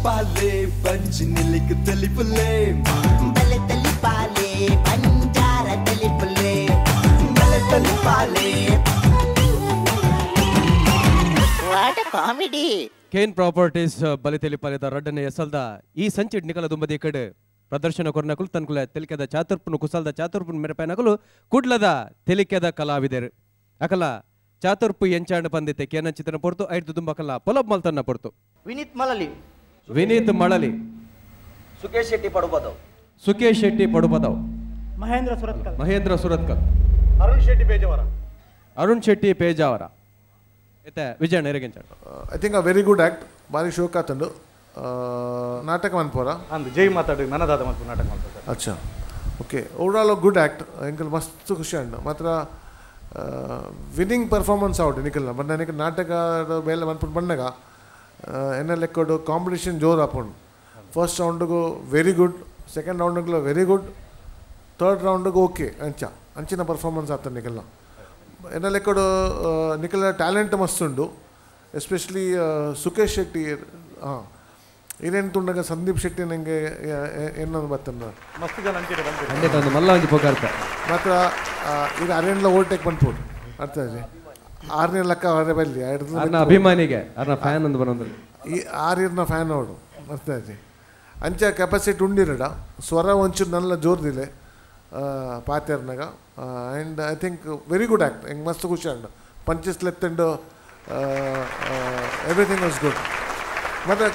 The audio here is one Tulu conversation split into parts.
ಬಲೆ ಬಂಜಿ ನಿಲಿಕ್ ತೆಲಿಪುಲೆ ಬಲೆ ತಲಿಪಾಲೆ ಬಂಜಾರ ತೆಲಿಪುಲೆ ಬಲೆ ತಲಿಪಾಲೆ. What comedy. Kane properties ಬಲಿ ತೆಲಿಪಾಲೆದ ರಡ್ಡನೆ ಎಸಲ್ದ ಈ ಸಂಚಿಡ್ ನಿಕಲ ದುಂಬದಿ ಕಡೆ ಪ್ರದರ್ಶನ ಕೊರ್ನಕುಲು ತನ್ಕುಲ ತೆಲಿಕೆದ ಚಾತುರ್ಪುನು ಕುಸಲ್ದ ಚಾತುರ್ಪುನು ಮೆರಪೈನಕುಲು ಕುಡ್ಲದ ತೆಲಿಕೆದ ಕಲಾವಿದರು ಅಕಲ ಚಾತುರ್ಪು ಎಂಚಾಂಡ ಪಂದಿತ್ತೆ ಕೇನಂಚಿತನ ಪೊರ್ತು ಐದು ದುಂಬಕಲ ಪೊಲಬ್ ಮಲ್ತನ್ನ ಪೊರ್ತು. ವಿನೀತ್ ಮಳಲಿ. ವಿನೀತ್ ಮಳಲಿ. ಸುಕೇಶ್ ಶೆಟ್ಟಿ ಪಡುಪದವ್. ಸುಕೇಶ್ ಶೆಟ್ಟಿ ಪಡುಪದವ್. ಮಹೇಂದ್ರ ಸುರತ್ಕಲ್. ಮಹೇಂದ್ರ ಸುರತ್ಕಲ್. ಅರುಣ್ ಶೆಟ್ಟಿ ಪೇಜಾವರ. ಅರುಣ್ ಶೆಟ್ಟಿ ಪೇಜಾವರ. ಇತ್ತೆ Vijayanna ಎರೆಗೆಂಚಾಂಡ. I think a very good act. ಬಾರಿ ಶೋಕ್ ಆತಂಡು ನಾಟಕ ಮನ್ಪೋರ ಅಂದ್ ಜೈ ಮಾತಾಡು ನನದಾದ ಮನ್ಪು ನಾಟಕ ಮನ್ಪೋರ. ಅಚ್ಚಾ okay overall good act ಎಂಕಲ್ ಮಸ್ತ್ ಖುಷಿ ಅಂಡು ಮಾತ್ರ ವಿನ್ನಿಂಗ್ ಪರ್ಫಾರ್ಮೆನ್ಸ್ ಆವಡು ನಿಕಲ್ನ ಬಟ್ ನನಗೆ ನಾಟಕ ಬೇಲೆ ಮನ್ಪುಂಡು ಬಂದಾಗ ಎನ್ನ ಲೆಕ್ಕಡು ಕಾಂಪಿಟೇಷನ್ ಜೋರು ಆಪುಂಡು. ಫಸ್ಟ್ ರೌಂಡ್ಗೂ very good, second ರೌಂಡ್ಗೂ very good, third ರೌಂಡ್ಗೂ okay ಅಂಚ ಅಂಚಿನ ಪರ್ಫಾರ್ಮೆನ್ಸ್ ಆತ ನಿಕಲ್ನ. ಎನ್ನ ಲೆಕ್ಕಡು ನಿಕಲ್ನ ಟ್ಯಾಲೆಂಟ್ ಮಸ್ತ್ ಉಂಡು. ಎಸ್ಪೆಷಲಿ ಸುಕೇಶ್ ಶೆಟ್ಟಿ ಹಾಂ ಏನೇನು ತುಂಡಾಗ ಸಂದೀಪ್ ಶೆಟ್ಟಿ ನನಗೆ ಏನೊಂದು ಬರ್ತಂದ ಮಸ್ತ್ ಜನ ಅಂಚಿನ ಬಂದಿದೆ ಖಂಡಿತ ಒಂದು ಮಲ್ಲ ಒಂಜಿ ಪೊಗಾರ್ತ ಮಾತ್ರ ಈಗ ಅರೇನ್ಲ ಓವರ್ಟೇಕ್ ಬಂದ್ಬೋದು ಅರ್ಥ ಇದೆ. ಆರನೇ ಲೆಕ್ಕ ಅವರೇ ಬರಲಿ ಅರ್ನ ಅಭಿಮಾನಿಗೆ ಅರ್ನ ಫ್ಯಾನ್ ಒಂದು ಬರೋದು ಈ ಆರಿರ್ನ ಫ್ಯಾನ್ ಅವಡು ಅರ್ಥ ಇದೆ. ಅಂಚ ಕೆಪಾಸಿಟಿ ಉಂಡಿರಡ ಸ್ವರ ಒಂಚೂರು ನಲ್ಲ ಜೋರ್ದಿಲ್ಲ ಪಾತೆರ್ನಾಗ and I think very good act ಹೆಂಗೆ ಮಸ್ತ್ ಖುಷಿ ಅಂಡ್ ಪಂಚಸ್ ಲೆತ್ತಂಡು everything was good. ಮತ್ತು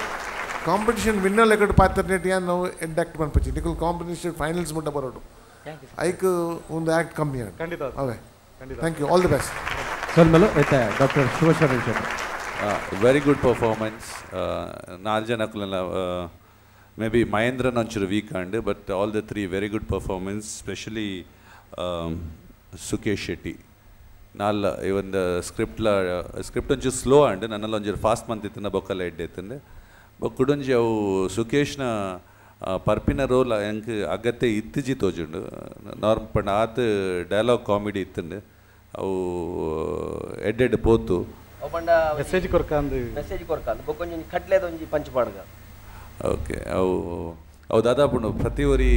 ಕಾಂಪಿಟೇಷನ್ ವಿನ್ನರ್ ಲೆಕ್ಕಡು ಪಾತ್ರ ಯಾನ್ ನಾವು ಎಡ್ ಆ್ಯಕ್ಟ್ ಮನ್ಪಚ್ಚಿ ನಿಕುಲ್ ಕಾಂಪಿಟೇಷನ್ ಫೈನಲ್ಸ್ ಮುಟ್ಟ ಬರೋಡು ಐಕ್ ಒಂದು ಆ್ಯಕ್ಟ್ ಕಮ್ಮಿ ಆಂಡ್ ಖಂಡಿತ ಅವೇ. Thank you, all the best. ಸೊಲ್ಮೆಲು ಇತ್ತೆ doctor Shivasharan Shetty. Very good performance. ನಾಲ್ಕು ಜನ ಮೇ ಬಿ ಮಹೇಂದ್ರನ್ ಒಂಚೂರು weak and but all the three very good performance. Specially Sukesh Shetty ನಾಲ್ ಈ ಒಂದು ಸ್ಕ್ರಿಪ್ಟ್ಲ ಸ್ಕ್ರಿಪ್ಟ್ ಒಂಚೂರು ಸ್ಲೋ ಆಂಡ್ ನನ್ನೆಲ್ಲ ಒಂಚೂರು ಫಾಸ್ಟ್ ಮಂತಿತ್ತಿನ ಬೊಕ್ಕಲ್ಲ ಎಡ್ಡೆ ಇತ್ತಂದೆ ಬೊಕ್ಕುಡೊಂಜಿ ಅವು ಸುಕೇಶ್ನ ಪರ್ಪಿನ ರೋಲ್ ಎಂಕ್ ಅಗತ್ಯ ಇತ್ತಿಜಿ ತೋಜುಂಡು ನಾರ್ಮ್ ಪಂಡ ಆತ್ ಡೈಲಾಗ್ ಕಾಮಿಡಿ ಇತ್ತಂಡು ಅವು ಎಡ್ಡೆಡ್ ಪೋತು ಮೆಸೇಜ್ ಕೊರ್ಕಂದು ಮೆಸೇಜ್ ಕೊರ್ಕಂದು ಬೊಕ್ಕೊಂಜಿ ಕಡ್ಲೆದೊಂಜಿ ಪಂಚ್ ಪಾಡ್ಗ. ಓಕೆ ಅವು ಅವು ದಾದಾಪುಂಡು ಪ್ರತಿ ಒರಿ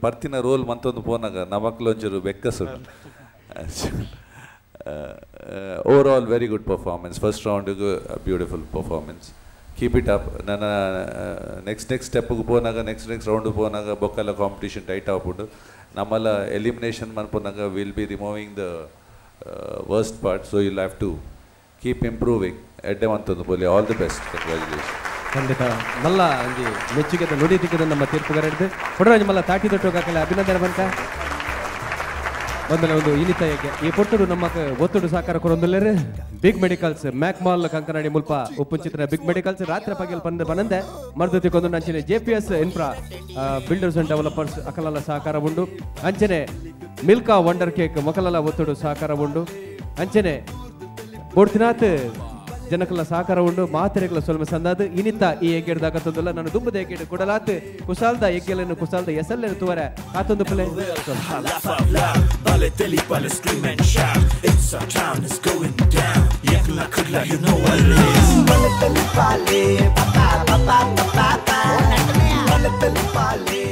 ಪರ್ತಿನ ರೋಲ್ ಮಂತೊಂದು ಪೋನಾಗ ನಮಕ್ಲು ಒಂಚೂರು ಬೆಕ್ಕಸುಂಡು. Overall very good performance. First ರೌಂಡಿಗೂ beautiful performance. Keep it up. ನನ್ನ ನೆಕ್ಸ್ಟ್ ನೆಕ್ಸ್ಟ್ ಸ್ಟೆಪ್ಗೆ ಪೋನಾಗ next next round ಪೋನಾಗ ಬೊಕ್ಕಲ್ಲ competition tight ಆಗ್ಬಿಟ್ಟು ನಮ್ಮಲ್ಲ ಎಲಿಮಿನೇಷನ್ ಮನ್ಪೋನಾಗ will be removing the worst part. So you'll have to keep improving. ಎಡ್ಡೆ ಮಂತೊಂದು ಬೋಲಿ all the best, congratulation. ಖಂಡಿತ ಮಲ್ಲ ಒಂಜಿ ಮೆಚ್ಚುಗೆದ ನುಡಿ ತಿಕ್ಕಿದ ನಮ್ಮ ತೀರ್ಪುಗಾರ ಹಿಡಿದು ಕೊಡರಾಜ್ ಮಲ್ಲ ತಾಟಿ ತೊಟ್ಟು ಕಾಕಲೆ ಅಭಿನಂದನೆ ಬಂತ ಒಂದಲ್ಲ ಒಂದು ಇನಿತ ಯಜ್ಞ ಈ ಪೊಟ್ಟುಡು ನಮ್ಮ ಒತ್ತುಡು ಸಾಕಾರ ಕೊರೊಂದುಲ್ಲೇರು big medicals Mac mall Kankanady ಮುಲ್ಪ ಉಪ್ಪುಂಚಿತ್ರ big medicals ರಾತ್ರಿ ಪಗಲ್ ಪಂದ ಬನಂದೆ ಮರ್ದು ತಿಕ್ಕೊಂದು ಅಂಚನೆ J P S infra builders and developers ಅಕಲಲ ಸಹಕಾರ ಉಂಡು. ಅಂಚನೆ Milkha wonder cake ಮೊಕಲಲ ಒತ್ತುಡು ಸಹಕಾರ ಉಂಡು. ಅಂಚನೆ ಬೋಡ್ತಿನಾಥ್ ಜನಕಲ ಸಹಕಾರ ಉಂಡು ಮಾತೆರೆಗಳ ಸೊಲ್ಮೆ ಸಂದಾದು ಇನಿತ ಈ ಎಗ್ಗೆಡ್ದಾಗತ್ತದಲ್ಲ ನಾನು ದುಂಬದ ಎಗ್ಗೆಡ್ ಕೊಡಲಾತ್ ಕುಸಾಲ್ದ ಎಗ್ಗೆಲೆನ್ನು ಕುಸಾಲ್ದ ಎಸಲ್ಲೆನು ತುವರೆ ಆತೊಂದು ಪಲೆ. ಬಲೆ ತಲಿಪಾಲೆ ಪಾ ಪಾ ಪಾ ಪಾ ಪಾ ಬಲೆ ತಲಿಪಾಲೆ.